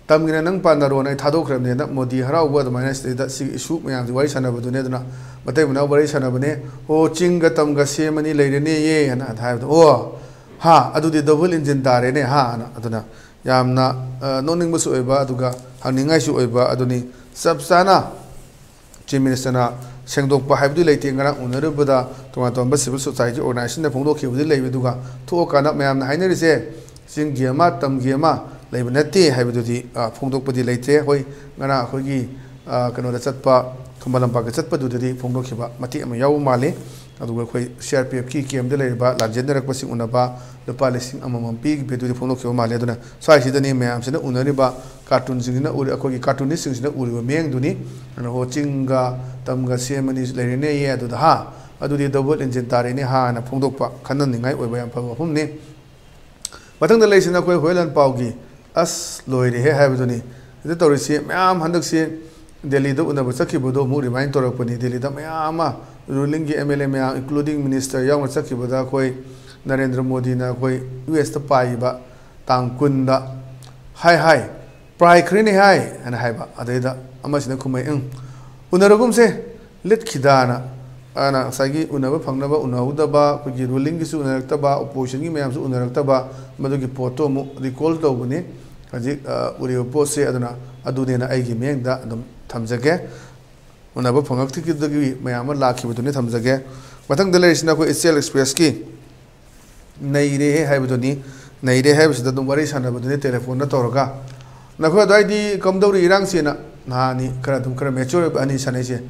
ꯇꯝꯒꯤꯅ ꯅꯪ ꯄꯥꯟꯅꯔꯣꯅ" ꯑꯩ ꯊꯥꯗꯣꯛꯈ꯭ꯔꯕꯅꯦꯅ ꯃꯣꯗꯤ ꯍꯔꯥꯎꯕ ꯑꯗꯨꯃꯥꯏꯅ ꯁꯤꯗꯩꯗ ꯁꯤꯒꯤ ꯏꯁꯨ ꯃꯌꯥꯝꯁꯤ ꯋꯥꯔꯤ ꯁꯥꯟꯅꯕꯗꯨꯅꯦ꯫ ꯑꯗꯨꯅ ꯃꯇꯩ ꯃꯅꯥꯎ ꯋꯥꯔꯤ ꯁꯥꯟꯅꯕꯅꯦ, "ꯑꯣ, ꯆꯤꯡꯒ ꯇꯝꯒ ꯁꯦꯝ ꯑꯅꯤ ꯂꯩꯔꯦꯅꯦꯌꯦ" ꯍꯥꯏꯅ ꯍꯥꯏꯕꯗꯣ, "ꯑꯣ, ꯍꯥ, ꯑꯗꯨꯗꯤ ꯗꯕꯜ ꯏꯟꯖꯤꯟ ꯇꯥꯔꯦꯅꯦ, ꯍꯥ?" ꯑꯅ꯫ ꯑꯗꯨꯅ ꯌꯥꯝꯅ, ꯑ, ꯅꯣꯛꯅꯤꯡꯕꯁꯨ ꯑꯣꯏꯕ, ꯑꯗꯨꯒ ꯍꯪꯅꯤꯡꯉꯥꯏꯁꯨ ꯑꯣꯏꯕ꯫ ꯑꯗꯨꯅꯤ ꯆꯞ ꯆꯥꯅ ꯆꯤꯐ ꯃꯤꯅꯤꯁꯇꯔꯅ ꯁꯦꯡꯗꯣꯛꯄ ꯍꯥꯏꯕꯗꯨ ꯂꯩꯇꯦ꯫ ꯉꯔꯥꯡ ꯎꯅꯔꯨꯕꯗ ꯇꯣꯉꯥꯟ ꯇꯣꯉꯥꯟꯕ ꯁꯤꯚꯤꯜ ꯁꯣꯁꯥꯏꯇꯤ ꯑꯣꯔꯒꯅꯥꯏꯖꯦꯁꯟꯅ ꯐꯣꯡꯗꯣꯛꯈꯤꯕꯗꯤ ꯂꯩꯕ, ꯑꯗꯨꯒ ꯊꯣꯛꯑꯀꯥꯟꯗ ꯃꯌꯥꯝꯅ ꯍꯥꯏꯅꯔꯤꯁꯦ ꯆꯤꯡꯒꯤ ꯑꯃ, ꯇꯝꯒꯤ ꯑꯃ ꯂꯩꯕ ꯅꯠꯇꯦ ꯍꯥꯏꯕꯗꯨꯗꯤ, ꯑ, ꯐꯣꯡꯗꯣꯛꯄꯗꯤ ꯂꯩꯇ꯭ꯔꯦ꯫ ꯍꯣꯏ, ꯉꯔꯥꯡ ꯑꯩꯈꯣꯏꯒꯤ, ꯑ, ꯀꯩꯅꯣꯗ ꯆꯠꯄ, ꯈꯨꯃꯟ ꯂꯝꯄꯥꯛꯇ ꯆꯠꯄꯗꯨꯗꯗꯤ ꯐꯣꯡꯗꯣꯛꯈꯤꯕ ꯃꯇꯦꯛ ꯑꯃ ꯌꯥꯎꯕ ꯃꯥꯜꯂꯤ꯫ ꯑꯗꯨꯒ ꯑꯩꯈꯣꯏ ꯁꯤ ꯑꯥꯔ ꯄꯤ ꯑꯦꯐꯀꯤ ꯀꯦꯝꯗ ꯂꯩꯔꯤꯕ ꯂꯥꯟꯖꯦꯟꯅꯔꯛꯄꯁꯤꯡ ꯎꯅꯕ ꯂꯨꯄꯥ ꯂꯤꯁꯤꯡ ꯑꯃꯃꯝ ꯄꯤꯈꯤꯕꯗꯨꯗꯤ ꯐꯣꯡꯗꯣꯛꯈꯤꯕ ꯃꯥꯜꯂꯤ꯫ ꯑꯗꯨꯅ ꯁ꯭ꯋꯥꯏꯁꯤꯗꯅꯤ ꯃꯌꯥꯝꯁꯤꯅ ꯎꯅꯔꯤꯕ ꯀꯥꯔꯇꯨꯟꯁꯤꯡꯁꯤꯅ ꯎꯔꯤ-, ꯑꯩꯈꯣꯏꯒꯤ ꯀꯥꯔꯇꯨꯅꯤꯁꯁꯤꯡꯁꯤꯅ ꯎꯔꯤꯕ ꯃꯤꯠꯌꯦꯡꯗꯨꯅꯤ꯫ ꯑꯗꯨꯅ "ꯍꯣ, ꯆꯤꯡꯒ ꯇꯝꯒ ꯁꯦꯝ ꯑꯅꯤ ꯂꯩꯔꯦꯅꯦꯌꯦ, ꯑꯗꯨꯗ ꯍꯥ, ꯑꯗꯨꯗꯤ ꯗꯕꯜ ꯏꯟꯖꯤꯟ ꯇꯥꯔꯦꯅꯦ, ꯍꯥ?" ꯍꯥꯏꯅ ꯐꯣꯡꯗꯣꯛꯄ ꯈꯟꯅꯅꯤꯡꯉꯥꯏ ꯑꯣꯏꯕ ꯌꯥꯝ ꯐꯕ ꯋꯥꯐꯝꯅꯤ꯫ ꯃꯊꯪꯗ ꯂꯩꯔꯤꯁꯤꯅ ꯑꯩꯈꯣꯏ ꯍꯣꯏ ꯂꯥꯟ ꯄꯥꯎꯒꯤ "ꯑꯁ, ꯂꯣꯏꯔꯦꯍꯦ" ꯍꯥꯏꯕꯗꯨꯅꯤ꯫ ꯁꯤꯗ ꯇꯧꯔꯤꯁꯤ ꯃꯌꯥꯝ ꯍꯟꯗꯛꯁꯤ ꯗꯦꯜꯂꯤꯗ ꯎꯅꯕ ꯆꯠꯈꯤꯕꯗꯣ ꯑꯃꯨꯛ ꯔꯤꯃꯥꯏꯟ ꯇꯧꯔꯛꯄꯅꯤ꯫ ꯗꯦꯜꯂꯤꯗ ꯃꯌꯥꯝ ꯑꯃ, ꯔꯨꯂꯤꯡꯒꯤ ꯑꯦꯝ ꯑꯦꯜ ꯑꯦ ꯃꯌꯥꯝ, ꯏꯟꯀ꯭ꯂꯨꯗꯤꯡ ꯃꯤꯅꯤꯁꯇꯔ ꯌꯥꯎꯅ ꯆꯠꯈꯤꯕꯗ ꯑꯩꯈꯣꯏ ꯅꯔꯦꯟꯗ꯭ꯔ ꯃꯣꯗꯤꯅ ꯑꯩꯈꯣꯏ ꯌꯨ ꯑꯦꯁꯇ ꯄꯥꯏꯕ ꯇꯥꯡ ꯀꯨꯟꯗ, "ꯍꯥꯏ, ꯍꯥꯏ, ꯄꯥꯏꯈ꯭ꯔꯦꯅꯦ ꯍꯥꯏ" ꯍꯥꯏꯅ ꯍꯥꯏꯕ꯫ ꯑꯗꯩꯗ ꯑꯃꯁꯤꯅ ꯈꯨꯝꯃꯛꯏ, "ꯎꯝ, ꯎꯅꯔꯒꯨꯝꯁꯦ, ꯂꯤꯠꯈꯤꯗꯥꯅ", ꯑꯅ ꯉꯁꯥꯏꯒꯤ ꯎꯅꯕ ꯐꯪꯅꯕ ꯎꯅꯍꯧꯗꯕ, ꯑꯩꯈꯣꯏꯒꯤ ꯔꯨꯂꯤꯡꯒꯤꯁꯨ ꯎꯅꯔꯛꯇꯕ, ꯑꯣꯄꯣꯖꯤꯁꯟꯒꯤ ꯃꯌꯥꯝꯁꯨ ꯎꯅꯔꯛꯇꯕ, ꯃꯗꯨꯒꯤ ꯄꯣꯠꯇꯣ ꯑꯃꯨꯛ ꯔꯤꯀꯣꯜ ꯇꯧꯕꯅꯤ ꯍꯧꯖꯤꯛ, ꯑ, ꯎꯔꯤꯕ ꯄꯣꯠꯁꯦ꯫ ꯑꯗꯨꯅ ꯑꯗꯨꯅꯦꯅ ꯑꯩꯒꯤ ꯃꯤꯠꯌꯦꯡꯗ ꯑꯗꯨꯝ ꯊꯝꯖꯒꯦ꯫ ꯎꯅꯕ ꯐꯪꯉꯛꯇ꯭ꯔꯤꯗꯒꯤ ꯃꯌꯥꯝ ꯑꯃ ꯂꯥꯛꯈꯤꯕꯗꯨꯅꯤ, ꯊꯝꯖꯒꯦ꯫ ꯃꯊꯪꯗ ꯂꯩꯔꯤꯁꯤꯅ ꯑꯩꯈꯣꯏ ꯏꯆꯦꯜ ꯑꯦꯛꯁꯄ꯭ꯔꯦꯁꯀꯤ "ꯅꯩꯔꯦꯍꯦ" ꯍꯥꯏꯕꯗꯨꯅꯤ꯫ ꯅꯩꯔꯦ ꯍꯥꯏꯕꯁꯤꯗ ꯑꯗꯨꯝ ꯋꯥꯔꯤ ꯁꯥꯟꯅꯕꯗꯨꯅꯤ ꯇꯦꯂꯤꯐꯣꯟꯗ ꯇꯧꯔꯒ꯫ "ꯅꯈꯣꯏ ꯑꯗꯨꯋꯥꯏꯗꯤ ꯀꯝꯗꯧꯔꯤ ꯏꯔꯥꯡꯁꯦꯅ?" ꯅꯍꯥꯟꯅꯤ ꯈꯔ ꯑꯗꯨꯝ, ꯈꯔ ꯃꯦꯆꯣꯔ ꯑꯣꯏꯕ ꯑꯅꯤ ꯁꯥꯟꯅꯩꯁꯦ꯫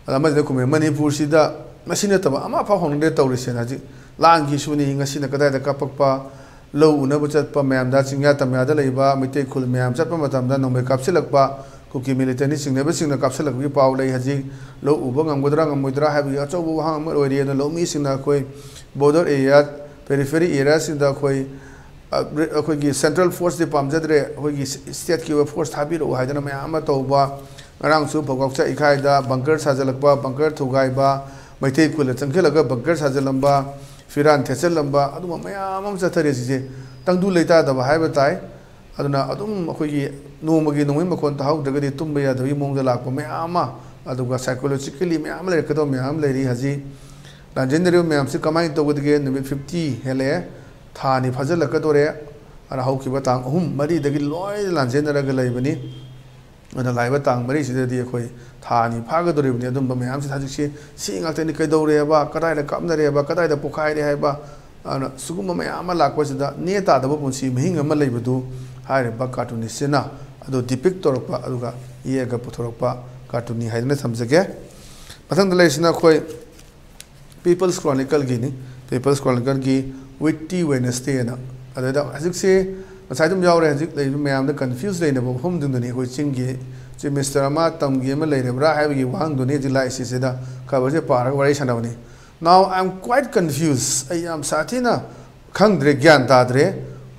ꯑꯗ ꯑꯃꯁꯤꯅ ꯈꯨꯝꯃꯦ, "ꯃꯅꯤꯄꯨꯔꯁꯤꯗ ꯃꯁꯤ ꯅꯠꯇꯕ ꯑꯃꯐꯥꯎ ꯍꯧꯅꯗꯦ ꯇꯧꯔꯤꯁꯦ꯫ ꯍꯧꯖꯤꯛ ꯂꯥꯟꯒꯤ ꯏꯁꯨꯅꯤ, ꯉꯁꯤꯅ ꯀꯗꯥꯏꯗ ꯀꯥꯞꯄꯛꯄ, ꯂꯧ ꯎꯅꯕ ꯆꯠꯄ ꯃꯌꯥꯝꯗ, ꯆꯤꯡꯌꯥ ꯇꯝꯌꯥꯗ ꯂꯩꯕ ꯃꯩꯇꯩ ꯈꯨꯜ ꯃꯌꯥꯝ ꯆꯠꯄ ꯃꯇꯝꯗ ꯅꯣꯡꯃꯩ ꯀꯥꯞꯁꯤꯜꯂꯛꯄ, ꯀꯨꯀꯤ ꯃꯤꯂꯤꯇꯦꯟꯠꯅ ꯆꯤꯡꯅꯕꯁꯤꯡꯅ ꯀꯥꯞꯁꯤꯜꯂꯛꯄꯒꯤ ꯄꯥꯎ ꯂꯩ꯫ ꯍꯧꯖꯤꯛ ꯂꯧ ꯎꯕ ꯉꯝꯒꯗ꯭ꯔꯥ ꯉꯝꯃꯣꯏꯗ꯭ꯔꯥ ꯍꯥꯏꯕꯒꯤ ꯑꯆꯧꯕ ꯋꯥꯍꯪ ꯑꯃ ꯑꯣꯏꯔꯤ꯫ ꯑꯗꯨꯅ ꯂꯧꯃꯤꯁꯤꯡꯅ ꯑꯩꯈꯣꯏ ꯕꯣꯔꯗꯔ ꯑꯦꯔꯤꯌꯥ, ꯄꯦꯔꯤꯐꯦꯔꯤ ꯑꯦꯔꯤꯌꯥꯁꯤꯡꯗ ꯑꯩꯈꯣꯏ ꯑ, ꯑꯩꯈꯣꯏꯒꯤ ꯁꯦꯟꯇ꯭ꯔꯦꯜ ꯐꯣꯔꯁꯇꯤ ꯄꯥꯝꯖꯗ꯭ꯔꯦ, ꯑꯩꯈꯣꯏꯒꯤ ꯁ꯭ꯇꯦꯠꯀꯤ ꯑꯣꯏꯕ ꯐꯣꯔꯁ ꯊꯥꯕꯤꯔꯛꯎ ꯍꯥꯏꯗꯅ ꯃꯌꯥꯝ ꯑꯃ ꯇꯧꯕ, ꯉꯔꯥꯡꯁꯨ ꯐꯧꯀꯥꯛꯆ ꯏꯈꯥꯏꯗ ꯕꯪꯀꯔ ꯁꯥꯖꯤꯜꯂꯛꯄ, ꯕꯪꯀꯔ ꯊꯨꯒꯥꯏꯕ, ꯃꯩꯇꯩ ꯈꯨꯜꯗ ꯆꯪꯁꯤꯜꯂꯒ ꯕꯪꯀꯔ ꯁꯥꯖꯤꯜꯂꯝꯕ, ꯐꯤꯔꯥꯟ ꯊꯦꯠꯆꯜꯂꯝꯕ, ꯑꯗꯨꯒꯨꯝꯕ ꯃꯌꯥꯝ ꯑꯃ ꯆꯠꯊꯔꯦ꯫ ꯁꯤꯁꯦ ꯇꯪꯗꯨ ꯂꯩꯇꯥꯗꯕ ꯍꯥꯏꯕ ꯇꯥꯏ꯫ ꯑꯗꯨꯅ ꯑꯗꯨꯝ ꯑꯩꯈꯣꯏꯒꯤ ꯅꯣꯡꯃꯒꯤ ꯅꯣꯡꯃꯩ ꯃꯈꯣꯟ ꯇꯥꯍꯧꯗ꯭ꯔꯒꯗꯤ ꯇꯨꯝꯕ ꯌꯥꯗꯕꯒꯤ ꯃꯑꯣꯡꯗ ꯂꯥꯛꯄ ꯃꯌꯥꯝ ꯑꯃ, ꯑꯗꯨꯒ ꯁꯥꯏꯀꯣꯂꯣꯖꯤꯀꯦꯜꯂꯤ ꯃꯌꯥꯝ ꯑꯃ ꯂꯩꯔꯛꯀꯗꯕ ꯃꯌꯥꯝ ꯑꯃ ꯂꯩꯔꯤ꯫ ꯍꯧꯖꯤꯛ ꯂꯥꯟꯖꯦꯟꯅꯔꯤꯕ ꯃꯌꯥꯝꯁꯤ ꯀꯃꯥꯏꯅ ꯇꯧꯒꯗꯒꯦ? ꯅꯨꯃꯤꯠ ꯐꯤꯐꯇꯤ ꯍꯦꯜꯂꯛꯑꯦ, ꯊꯥ ꯑꯅꯤ ꯐꯥꯖꯤꯜꯂꯛꯀꯗꯣꯔꯦ꯫ ꯑꯗꯨꯅ ꯍꯧꯈꯤꯕ ꯇꯥꯡ ꯑꯍꯨꯝ ꯃꯔꯤꯗꯒꯤ ꯂꯣꯏꯅ ꯂꯥꯟꯖꯦꯟꯅꯔꯒ ꯂꯩꯕꯅꯤ꯫ ꯑꯗꯨꯅ ꯂꯥꯛꯏꯕ ꯇꯥꯡ ꯃꯔꯤꯁꯤꯗꯗꯤ ꯑꯩꯈꯣꯏ ꯊꯥ ꯑꯅꯤ ꯐꯥꯒꯗꯧꯔꯤꯕꯅꯤ꯫ ꯑꯗꯨꯝꯕ ꯃꯌꯥꯝꯁꯤꯗ ꯍꯧꯖꯤꯛꯁꯤ ꯁꯤ ꯉꯥꯛꯇꯅꯤ꯫ ꯀꯩꯗꯧꯔꯦ ꯍꯥꯏꯕ, ꯀꯗꯥꯏꯗ ꯀꯥꯞꯅꯔꯦ ꯍꯥꯏꯕ, ꯀꯗꯥꯏꯗ ꯄꯣꯈꯥꯏꯔꯦ ꯍꯥꯏꯕ, ꯑꯗꯨꯅ ꯁꯤꯒꯨꯝꯕ ꯃꯌꯥꯝ ꯑꯃ ꯂꯥꯛꯄꯁꯤꯗ ꯅꯦ ꯇꯥꯗꯕ ꯄꯨꯟꯁꯤ ꯃꯍꯤꯡ ꯑꯃ ꯂꯩꯕꯗꯨ ꯍꯥꯏꯔꯤꯕ ꯀꯥꯔꯇꯨꯅꯤꯁꯁꯤꯅ ꯑꯗꯨ ꯗꯤꯄꯤꯛ ꯇꯧꯔꯛꯄ, ꯑꯗꯨꯒ ꯌꯦꯛꯑꯒ ꯄꯨꯊꯣꯔꯛꯄ ꯀꯥꯔꯇꯨꯟꯅꯤ ꯍꯥꯏꯗꯨꯅ ꯊꯝꯖꯒꯦ꯫ ꯃꯊꯪꯗ ꯂꯩꯔꯤꯁꯤꯅ ꯑꯩꯈꯣꯏ ꯄꯤꯄꯜꯁ ꯀ꯭ꯔꯣꯅꯤꯀꯜꯒꯤꯅꯤ꯫ ꯄꯤꯄꯜꯁ ꯀ꯭ꯔꯣꯅꯤꯀꯜꯒꯤ ꯋꯤꯠꯇꯤ ꯋꯦꯅꯁꯗꯦꯅ꯫ ꯑꯗꯨꯗ ꯍꯧꯖꯤꯛꯁꯤ ꯉꯁꯥꯏ ꯑꯗꯨꯝ ꯌꯥꯎꯔꯦ, ꯍꯧꯖꯤꯛ ꯂꯩꯔꯤꯕ ꯃꯌꯥꯝꯗ ꯀꯟꯐ꯭ꯌꯨꯁ ꯂꯩꯅꯕ ꯃꯐꯝꯗꯨꯗꯅꯤ꯫ ꯑꯩꯈꯣꯏ ꯆꯤꯡꯒꯤ ꯆꯤꯐ ꯃꯤꯅꯤꯁꯇꯔ ꯑꯃ ꯇꯝꯒꯤ ꯑꯃ ꯂꯩꯔꯕ꯭ꯔꯥ ꯍꯥꯏꯕꯒꯤ ꯋꯥꯍꯪꯗꯨꯅꯤ ꯍꯧꯖꯤꯛ ꯂꯥꯛꯏꯁꯤ꯫ ꯁꯤꯗ ꯈꯕꯔꯁꯦ ꯄꯥꯔꯒ ꯋꯥꯔꯤ ꯁꯥꯟꯅꯕꯅꯤ꯫ Now I am quite confused. ꯑꯩ ꯌꯥꯝ ꯁꯥꯊꯤꯅ ꯈꯪꯗ꯭ꯔꯦ, ꯒ꯭ꯌꯥꯟ ꯇꯥꯗ꯭ꯔꯦ꯫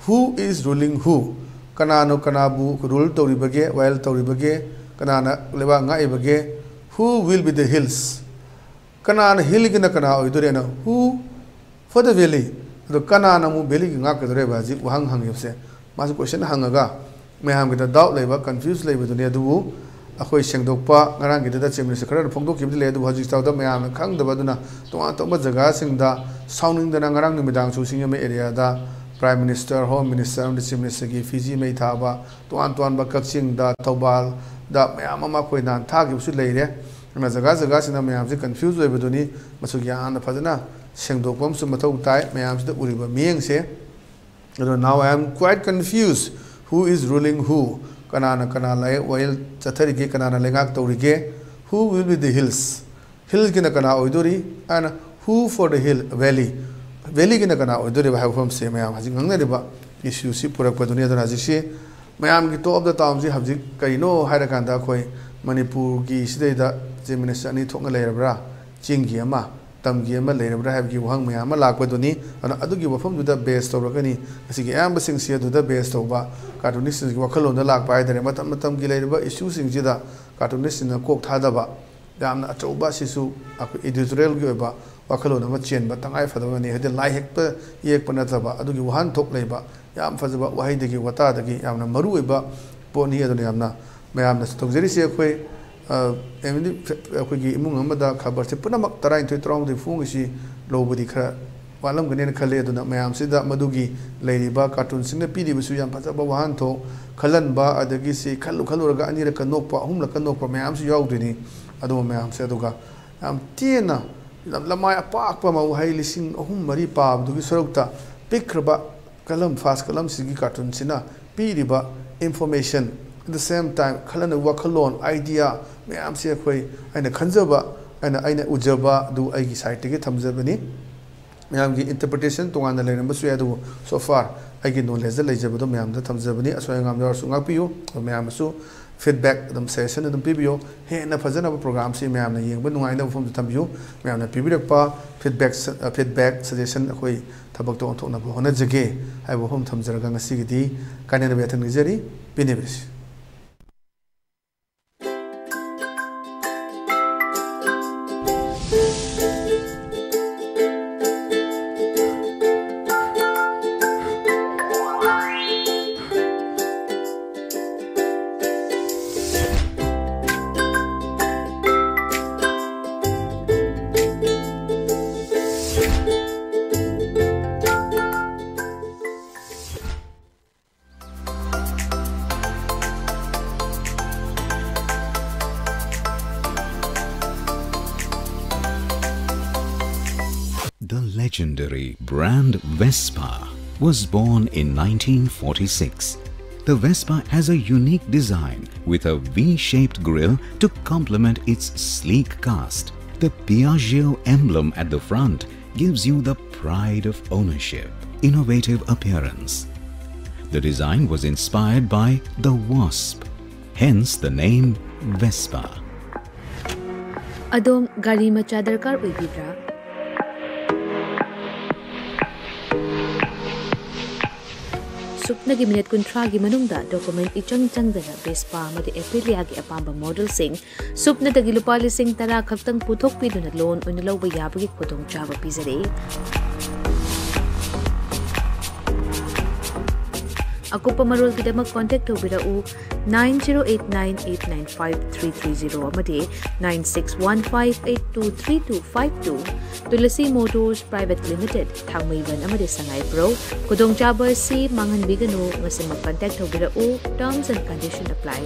Who is ruling who? ꯀꯅꯥꯅꯣ ꯀꯅꯥꯕꯨ ꯔꯨꯜ ꯇꯧꯔꯤꯕꯒꯦ, ꯋꯥꯌꯦꯜ ꯇꯧꯔꯤꯕꯒꯦ, ꯀꯅꯥꯅ ꯂꯩꯕꯥꯛ ꯉꯥꯛꯏꯕꯒꯦ? Who will be the hills? ꯀꯅꯥꯅ ꯍꯤꯜꯒꯤꯅ ꯀꯅꯥ ꯑꯣꯏꯗꯣꯔꯦꯅ? Who for the valley? ꯑꯗꯣ ꯀꯅꯥꯅ ꯑꯃꯨꯛ ꯚꯦꯂꯤꯒꯤ ꯉꯥꯛꯀꯗꯧꯔꯦꯕ? ꯍꯧꯖꯤꯛ ꯋꯥꯍꯪ ꯍꯪꯉꯤꯕꯁꯦ, ꯃꯥꯁꯨ ꯀꯣꯏꯁꯟ ꯍꯪꯉꯒ ꯃꯌꯥꯝꯒꯤꯗ ꯗꯥꯎꯠ ꯂꯩꯕ, ꯀꯟꯐ꯭ꯌꯨꯁ ꯂꯩꯕꯗꯨꯅꯤ꯫ ꯑꯗꯨꯕꯨ ꯑꯩꯈꯣꯏ ꯁꯦꯡꯗꯣꯛꯄ, ꯉꯔꯥꯡꯒꯤꯗꯨꯗ ꯆꯤꯐ ꯃꯤꯅꯤꯁꯇꯔ ꯈꯔꯅ ꯐꯣꯡꯗꯣꯛꯈꯤꯕꯗꯤ ꯂꯩ, ꯑꯗꯨꯕꯨ ꯍꯧꯖꯤꯛ ꯐꯥꯎꯗ ꯃꯌꯥꯝꯅ ꯈꯪꯗꯕ ꯑꯗꯨꯅ ꯇꯣꯉꯥꯟ ꯇꯣꯉꯥꯟꯕ ꯖꯒꯥꯁꯤꯡꯗ ꯁꯥꯎꯅꯤꯡꯗꯅ ꯉꯔꯥꯡ ꯅꯨꯃꯤꯗꯥꯡꯁꯨ ꯁꯤꯡꯖꯃꯩ ꯑꯦꯔꯤꯌꯥꯗ ꯄ꯭ꯔꯥꯏꯝ ꯃꯤꯅꯤꯁꯇꯔ, ꯍꯣꯝ ꯃꯤꯅꯤꯁꯇꯔ ꯑꯃꯗꯤ ꯆꯤꯐ ꯃꯤꯅꯤꯁꯇꯔꯒꯤ ꯐꯤꯖꯤ ꯃꯩ ꯊꯥꯕ, ꯇꯣꯉꯥꯟ ꯇꯣꯉꯥꯟꯕ ꯀꯛꯆꯤꯡꯗ, ꯊꯧꯕꯥꯜꯗ ꯃꯌꯥꯝ ꯑꯃ ꯑꯩꯈꯣꯏ ꯅꯍꯥꯟ ꯊꯥꯈꯤꯕꯁꯨ ꯂꯩꯔꯦ꯫ ꯑꯗꯨꯅ ꯖꯒꯥ ꯖꯒꯥꯁꯤꯡꯗ ꯃꯌꯥꯝꯁꯤ ꯀꯟꯐ꯭ꯌꯨꯁ ꯑꯣꯏꯕꯗꯨꯅꯤ꯫ ꯃꯁꯨ ꯌꯥꯝꯅ ꯐꯖꯅ ꯁꯦꯡꯗꯣꯛꯄ ꯑꯃꯁꯨ ꯃꯊꯧ ꯇꯥꯏ꯫ ꯃꯌꯥꯝꯁꯤꯗ ꯎꯔꯤꯕ ꯃꯤꯠꯌꯦꯡꯁꯦ, ꯑꯗꯣ now I am quite confused, who is ruling who? ꯀꯅꯥꯅ ꯀꯅꯥ ꯂꯥꯏ ꯋꯥꯌꯦꯜ ꯆꯠꯊꯔꯤꯒꯦ, ꯀꯅꯥꯅ ꯂꯩꯉꯥꯛ ꯇꯧꯔꯤꯒꯦ? Who will be the hills? ꯍꯤꯜꯒꯤꯅ ꯀꯅꯥ ꯑꯣꯏꯗꯣꯔꯤ? ꯑꯅ who for the hill valley, ꯚꯦꯂꯤꯒꯤꯅ ꯀꯅꯥ ꯑꯣꯏꯗꯣꯔꯤꯕ ꯍꯥꯏꯕ ꯋꯥꯐꯝꯁꯦ ꯃꯌꯥꯝ ꯍꯧꯖꯤꯛ ꯉꯥꯡꯅꯔꯤꯕ ꯏꯁꯨꯁꯤ ꯄꯨꯔꯛꯄꯗꯨꯅꯤ꯫ ꯑꯗꯨꯅ ꯍꯧꯖꯤꯛꯁꯤ ꯃꯌꯥꯝꯒꯤ ꯇꯣꯞ ꯑꯣꯐ ꯗ ꯇꯥꯎꯟꯁꯤ ꯍꯧꯖꯤꯛ ꯀꯔꯤꯅꯣ ꯍꯥꯏꯔꯀꯥꯟꯗ ꯑꯩꯈꯣꯏ ꯃꯅꯤꯄꯨꯔꯒꯤ ꯁꯤꯗꯩꯗ ꯆꯤꯐ ꯃꯤꯅꯤꯁꯇꯔ ꯑꯅꯤ ꯊꯣꯛꯅ ꯂꯩꯔꯕ꯭ꯔꯥ, ꯆꯤꯡꯒꯤ ꯑꯃ, ꯇꯝꯒꯤ ꯑꯃ ꯂꯩꯔꯕ꯭ꯔꯥ ꯍꯥꯏꯕꯒꯤ ꯋꯥꯍꯪ ꯃꯌꯥꯝ ꯑꯃ ꯂꯥꯛꯄꯗꯨꯅꯤ꯫ ꯑꯗꯨꯅ ꯑꯗꯨꯒꯤ ꯋꯥꯐꯝꯗꯨꯗ ꯕꯦꯁ ꯇꯧꯔꯒꯅꯤ ꯉꯁꯤꯒꯤ ꯑꯌꯥꯝꯕꯁꯤꯡꯁꯤ ꯑꯗꯨꯗ ꯕꯦꯁ ꯇꯧꯕ ꯀꯥꯔꯇꯨꯅꯤꯁꯁꯤꯡꯒꯤ ꯋꯥꯈꯜꯂꯣꯟꯗ ꯂꯥꯛꯄ ꯍꯥꯏꯇꯥꯔꯦ꯫ ꯃꯇꯝ ꯃꯇꯝꯒꯤ ꯂꯩꯔꯤꯕ ꯏꯁꯨꯁꯤꯡꯁꯤꯗ ꯀꯥꯔꯇꯨꯅꯤꯁꯁꯤꯡꯅ ꯀꯣꯛ ꯊꯥꯗꯕ ꯌꯥꯝꯅ ꯑꯆꯧꯕ ꯑꯁꯤꯁꯨ ꯑꯩꯈꯣꯏ ꯏꯗꯤꯇꯣꯔꯤꯌꯦꯜꯒꯤ ꯑꯣꯏꯕ ꯋꯥꯈꯜꯂꯣꯟ ꯑꯃ ꯆꯦꯟꯕ ꯇꯉꯥꯏ ꯐꯗꯕꯅꯤ꯫ ꯍꯥꯏꯗꯤ ꯂꯥꯏ ꯍꯦꯛꯇ ꯌꯦꯛꯄ ꯅꯠꯇꯕ ꯑꯗꯨꯒꯤ ꯋꯥꯍꯟꯊꯣꯛ ꯂꯩꯕ ꯌꯥꯝ ꯐꯖꯕ ꯋꯥꯍꯩꯗꯒꯤ ꯋꯥꯇꯥꯗꯒꯤ ꯌꯥꯝꯅ ꯃꯔꯨ ꯑꯣꯏꯕ ꯄꯣꯠꯅꯤ꯫ ꯑꯗꯨꯅ ꯌꯥꯝꯅ ꯃꯌꯥꯝꯅꯁꯨ ꯇꯧꯖꯔꯤꯁꯦ ꯑꯩꯈꯣꯏ ꯑ, ꯑꯦꯝ ꯗꯤ ꯑꯩꯈꯣꯏꯒꯤ ꯏꯃꯨꯡ ꯑꯃꯗ ꯈꯕꯔꯁꯦ ꯄꯨꯝꯅꯃꯛ ꯇꯔꯥꯅꯤꯊꯣꯏ ꯇꯔꯥꯍꯨꯝꯗꯣꯏ ꯐꯣꯡꯉꯤꯁꯤ ꯂꯧꯕꯗꯤ ꯈꯔ ꯋꯥꯠꯂꯝꯒꯅꯦꯅ ꯈꯜꯂꯤ꯫ ꯑꯗꯨꯅ ꯃꯌꯥꯝꯁꯤꯗ ꯃꯗꯨꯒꯤ ꯂꯩꯔꯤꯕ ꯀꯥꯔꯇꯨꯟꯁꯤꯡꯅ ꯄꯤꯔꯤꯕꯁꯨ ꯌꯥꯝ ꯐꯖꯕ ꯋꯥꯍꯟꯊꯣꯛ, ꯈꯜꯍꯟꯕ, ꯑꯗꯒꯤ ꯁꯤ ꯈꯜꯂꯨ ꯈꯜꯂꯨꯔꯒ ꯑꯅꯤꯔꯛꯀ ꯅꯣꯛꯄ, ꯑꯍꯨꯝꯂꯛꯀ ꯅꯣꯛꯄ ꯃꯌꯥꯝꯁꯨ ꯌꯥꯎꯗꯣꯏꯅꯤ꯫ ꯑꯗꯨꯒꯨꯝꯕ ꯃꯌꯥꯝꯁꯦ ꯑꯗꯨꯒ ꯌꯥꯝ ꯇꯦꯟꯅ ꯂꯝ-, ꯂꯃꯥꯏ ꯑꯄꯥꯛꯄ ꯑꯃ ꯋꯥꯍꯩ ꯂꯤꯁꯤꯡ ꯑꯍꯨꯝ ꯃꯔꯤ ꯄꯥꯕꯗꯨꯒꯤ ꯁꯔꯨꯛꯇ ꯄꯤꯛꯈ꯭ꯔꯕ ꯀꯂꯝ, ꯐꯥꯁ ꯀꯂꯝꯁꯤꯒꯤ ꯀꯥꯔꯇꯨꯟꯁꯤꯅ ꯄꯤꯔꯤꯕ information, at the same time ꯈꯜꯂꯅ ꯋꯥꯈꯜꯂꯣꯟ, idea ꯃꯌꯥꯝꯁꯦ ꯑꯩꯈꯣꯏ, ꯑꯩꯅ ꯈꯟꯖꯕ, ꯑꯩꯅ, ꯑꯩꯅ ꯎꯖꯕ ꯑꯗꯨ ꯑꯩꯒꯤ ꯁꯥꯏꯠꯇꯒꯤ ꯊꯝꯖꯕꯅꯤ꯫ ꯃꯌꯥꯝꯒꯤ ꯏꯟꯇꯔꯄ꯭ꯔꯤꯇꯦꯁꯟ ꯇꯣꯉꯥꯟꯅ ꯂꯩꯔꯝꯕꯁꯨ ꯌꯥꯏ, ꯑꯗꯨꯕꯨ so far ꯑꯩꯒꯤ ꯅꯣꯂꯦꯖꯇ ꯂꯩꯖꯕꯗꯣ ꯃꯌꯥꯝꯗ ꯊꯝꯖꯕꯅꯤ꯫ ꯑꯁꯣꯏ ꯑꯉꯥꯝ ꯌꯥꯎꯔꯁꯨ ꯉꯥꯛꯄꯤꯌꯨ꯫ ꯑꯗꯣ ꯃꯌꯥꯝꯅꯁꯨ ꯐꯤꯗꯕꯦꯛ ꯑꯗꯨꯝ, ꯁꯖꯦꯁꯟ ꯑꯗꯨꯝ ꯄꯤꯕꯤꯌꯨ꯫ ꯍꯦꯟꯅ ꯐꯖꯅꯕ ꯄ꯭ꯔꯣꯒ꯭ꯔꯥꯝꯁꯤ ꯃꯌꯥꯝꯅ ꯌꯦꯡꯕ ꯅꯨꯡꯉꯥꯏꯅꯕ ꯃꯐꯝꯗ ꯊꯝꯕꯤꯌꯨ꯫ ꯃꯌꯥꯝꯅ ꯄꯤꯕꯤꯔꯛꯄ ꯐꯤꯗꯕꯦꯛ, ꯐꯤꯗꯕꯦꯛ, ꯁꯖꯦꯁꯟ ꯑꯩꯈꯣꯏ ꯊꯕꯛꯇ ꯑꯣꯟꯊꯣꯛꯅꯕ ꯍꯣꯠꯅꯖꯒꯦ ꯍꯥꯏꯕ ꯋꯥꯐꯝ ꯊꯝꯖꯔꯒ ꯉꯁꯤꯒꯤꯗꯤ ꯀꯥꯏꯅꯅꯕ ꯌꯥꯊꯪ ꯅꯤꯖꯔꯤ꯫ ꯄꯤꯅꯕꯤꯔꯁꯤ꯫ The legendary brand Vespa was born in nineteen forty-six. The Vespa has a unique design with a V-shaped grille to complement its sleek cast. The Piaggio emblem at the front gives you the pride of ownership, innovative appearance. The design was inspired by the wasp, hence the name Vespa. ꯑꯗꯣꯝ ꯒꯥꯔꯤ ꯃꯆꯥ ꯗꯔꯀꯥꯔ ꯑꯣꯏꯕꯤꯕ꯭ꯔꯥ? ꯁꯨꯞꯅꯒꯤ minute ꯀꯨꯟꯊ꯭ꯔꯥꯒꯤ ꯃꯅꯨꯡꯗ document ꯏꯆꯪ ꯆꯪꯗꯅ Vespa ꯑꯃꯗꯤ ꯑꯦꯄ꯭ꯔꯤꯂꯤꯌꯥꯒꯤ ꯑꯄꯥꯝꯕ ꯃꯣꯗꯦꯜꯁꯤꯡ ꯁꯨꯞꯅꯗꯒꯤ ꯂꯨꯄꯥ ꯂꯤꯁꯤꯡ ꯇꯔꯥ ꯈꯛꯇꯪ ꯄꯨꯊꯣꯛꯄꯤꯗꯨꯅ ꯂꯣꯟ ꯑꯣꯏꯅ ꯂꯧꯕ ꯌꯥꯕꯒꯤ ꯈꯨꯗꯣꯡꯆꯥꯕ ꯄꯤꯖꯔꯤ꯫ ꯑꯀꯨꯞꯄ ꯃꯔꯣꯜꯒꯤꯗꯃꯛ ꯀꯣꯟꯇꯦꯛ ꯇꯧꯕꯤꯔꯛꯎ nine zero eight nine eight nine five three three zero ꯑꯃꯗꯤ nine six one five eight two three two five two꯫ Tulsi motors private limited, Thangmeiband ꯑꯃꯗꯤ ꯁꯉꯥꯏꯄ꯭ꯔꯧ꯫ ꯈꯨꯗꯣꯡꯆꯥꯕ ꯑꯁꯤ ꯃꯥꯡꯍꯟꯕꯤꯒꯅꯨ꯫ ꯉꯁꯤꯃꯛ ꯀꯟꯇꯦꯛ ꯇꯧꯕꯤꯔꯛꯎ꯫ Terms and condition apply꯫